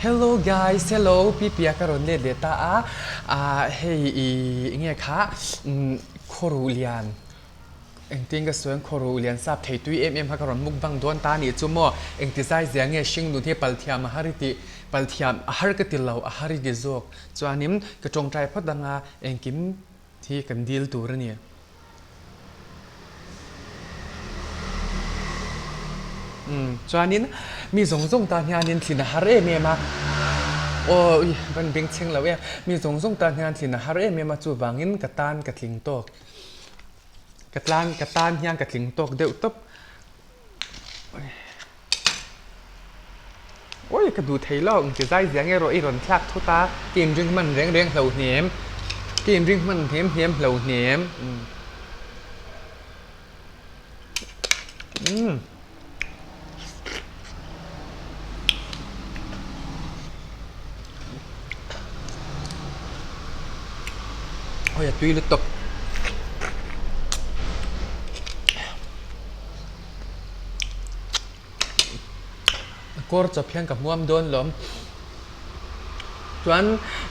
Hello guys, hello Pipia ka rawn let leh ta a, ah hei i enge kha umm khawruh lian engtin ka sawi ang khawruh lian sap thei tui em em kha ka rawn mukbang dawn ta anih chu maw engti zai zia nge hring nun hi palthiam a har i tih palthiam a har ka ti lo a har i ti zawk chuanin ka tawngtai phawt anga engkim hi kan dil tur a ni. Umm chuanin mi zawng zawng tan hianin thlin a har em em a aw ui van beng chheng lo em mi zawng zawng tan hian thlin a har em em a chuvangin ka tan ka tling tawk ka tlan ka tan hian ka tling tawk deuh tawp awi ka duh thei lo engti zai zia nge rawh i rawn thlak thut a ka inring hman reng reng hlo hnem ka inring hman hnem hnem hlo hnem umm awi a tui lutuk. Kawr chawp hian ka hmuam dawn lawm. Chuan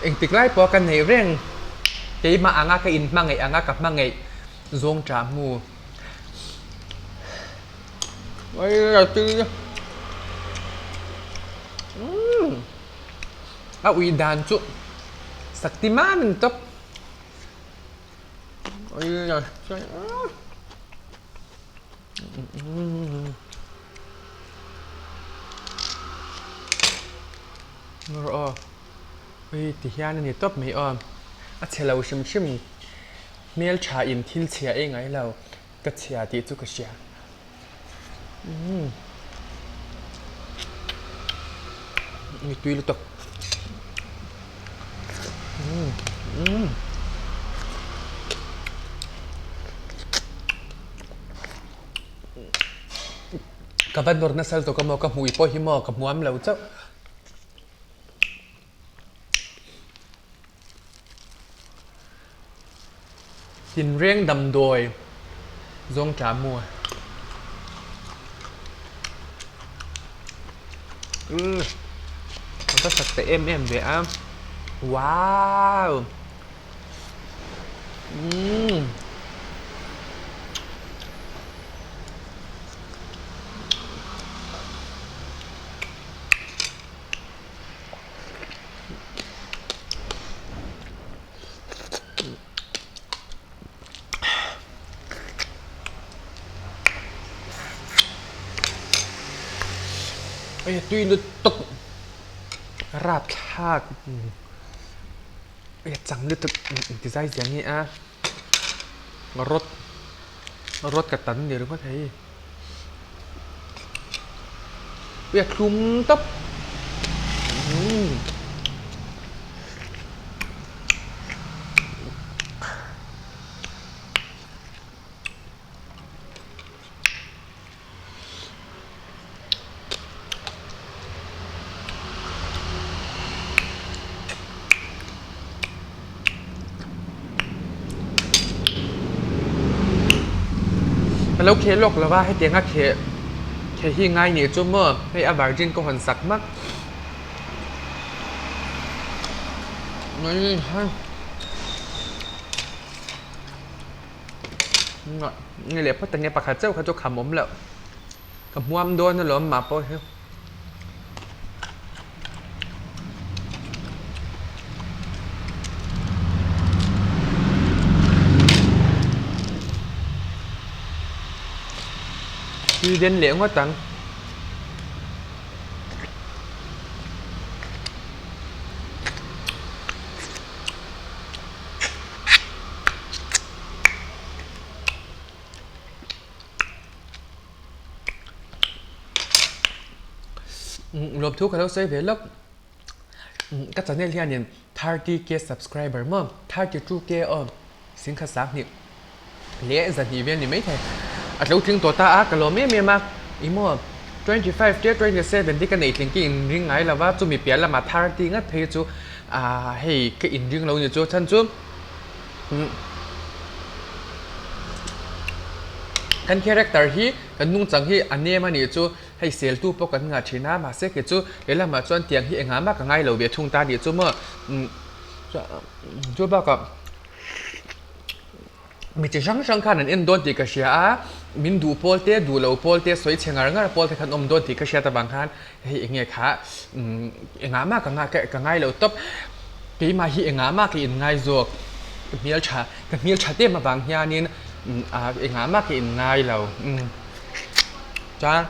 engtik lai pawh ka neih reng keimah anga ka inhmangaih anga ka hmangaih zawng tah hmu. A ui dan chu Saktiman an tawp. Aw ui ti hian a ni tawp mai aw a chhe lo hrim hrim hmel tha in thil chhia ei ngai lo ka chhia tih chu ka hria umm ni tui lutuk umm umm. Ka va nawr nasal tawk a maw ka hmui pawh hi maw ka hmuam lo chauh. Tinreng damdawi zawng tla mu. Umm ka va sak ta em em ve a wow. Umm. Ui tui lutuk rapthlak. Ui a chang lutuk engti zai zia nge a rawt rawt ka tan ni ringawt hei ui a thlum tawp umm. Ka lo kheh lawk lo va hetianga kheh kheh hi ngai nih chu maw hei a virgin ka hawn sak hmak. Nge leh phawt ang e pakhat chauh kha chu kham awm loh ka hmuam dawn alawm mah pawh hi. Tui den leh ngawt ang. Lawm thu ka lo sawi ve lawk ka channel hianin 30k subscriber maw 32k aw singkhat sang hnih leh zahnih vel ni maithei a tlo tling tawh ta a ka lawm em em a ih maw 25 te 27 te ka neih tling ka inring ngai lo va chumi piah lamah 30 ngat phei chu ah hei ka inring lo ni chu chhan chu. Kan character hi kan nungchang hi a nem a nih chu. Hei seltu pawh kan ngah thin a, mahse kei chu lehlamah chuan tiang hi engah mah ka ngai lo ve thung ta nih chu maw. Chu bakah mi chi hrang hrang khan an en dawn tih ka hria a, min duh pawl te, duh lo pawl te, sawi chhe ngar ngar pawl te khan awm dawn tih ka hriat avang khan hei eng nge kha engah mah ka ngai lo tawp. Keimah hi engah mah ka inngai zawk, ka hmeltha ka hmeltha em avang hianin engah mah ka inngai lo. Chuan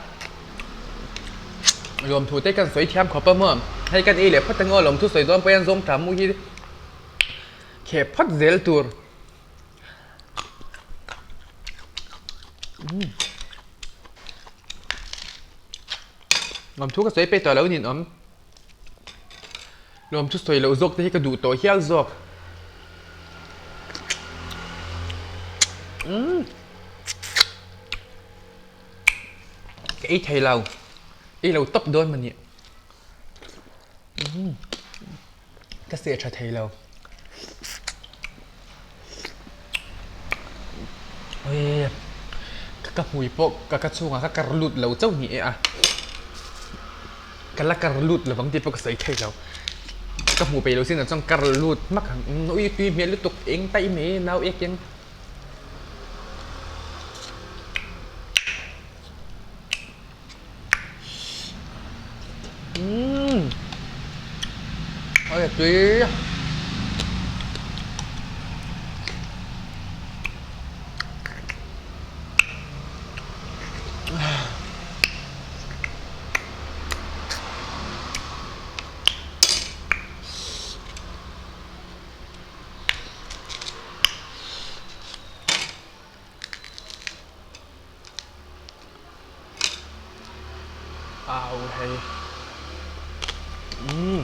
lawmthu te kan sawi thiam khawp a maw? Hei kan ei leh phawt ang aw lawmthu sawi dawn pawh hian zawng tha mu hi kheh phawt zel tur. Lawmthu ka sawi peih tawh lo nin awm. Lawmthu sawi loh zawk te hi ka duh tawh hial zawk. Ka ei thei lo, ei lo tawp dawn mah ni. Ka seh tha thei lo. Ka hmui pawh ka ka chhungah ka kar lut lo chauh ni e a. Ka la kar lut lovang tih pawh ka sawi thei lo. Ka hmuh peih lo sin ah chuan kar lut hmak ang. Ui tui hmel lutuk eng taih mai nau ek eng. Umm oi tui Au hei. Umm.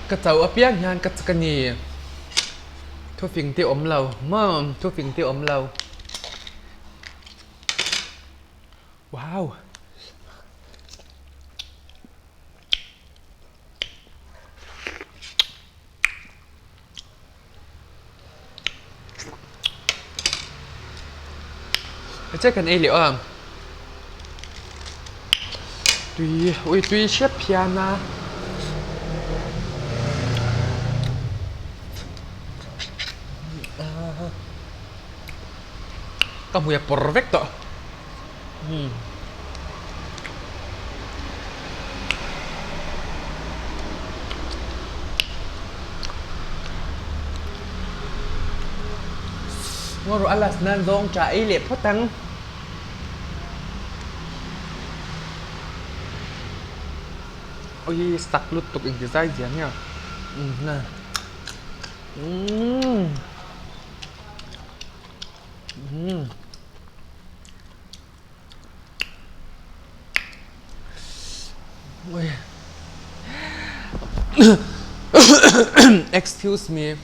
Ka chauh apiang hian ka ka ni. Thufing te awm lo maw thufing te awm lo. Wow! Che kan ei leh aw tui ui tui hrep hian a ka hmui a pawr vek tawh. Ngaw rawh a last nan zawng tah ei leh phawt ang. Ui sak lutuk engti zai zia nia. Umm. Excuse me.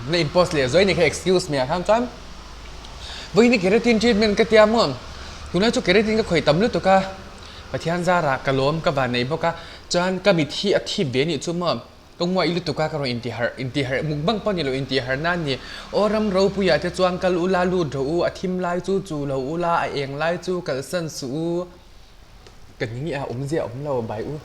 Na in post leh zoi ni kha excuse me ah khan chuan vawiin hi keratin treatment ka tia maw tunlai chu keratin ka khawih tam lutuk a Pathian zarah ka lawm ka van nei bawk a chuan ka mit hi a thip ve anih chu maw. Ka nguaih lutuk a ka rawn intiharh intiharh mukbang pawh ni lo intiharh na a ni. Aw ram ropuiah te chuan kal ula lut rawh u, a thim lai chu chu lo ula, a eng lai chu kalsan suh u. Ka ning i a awmzia a awm lo bai u.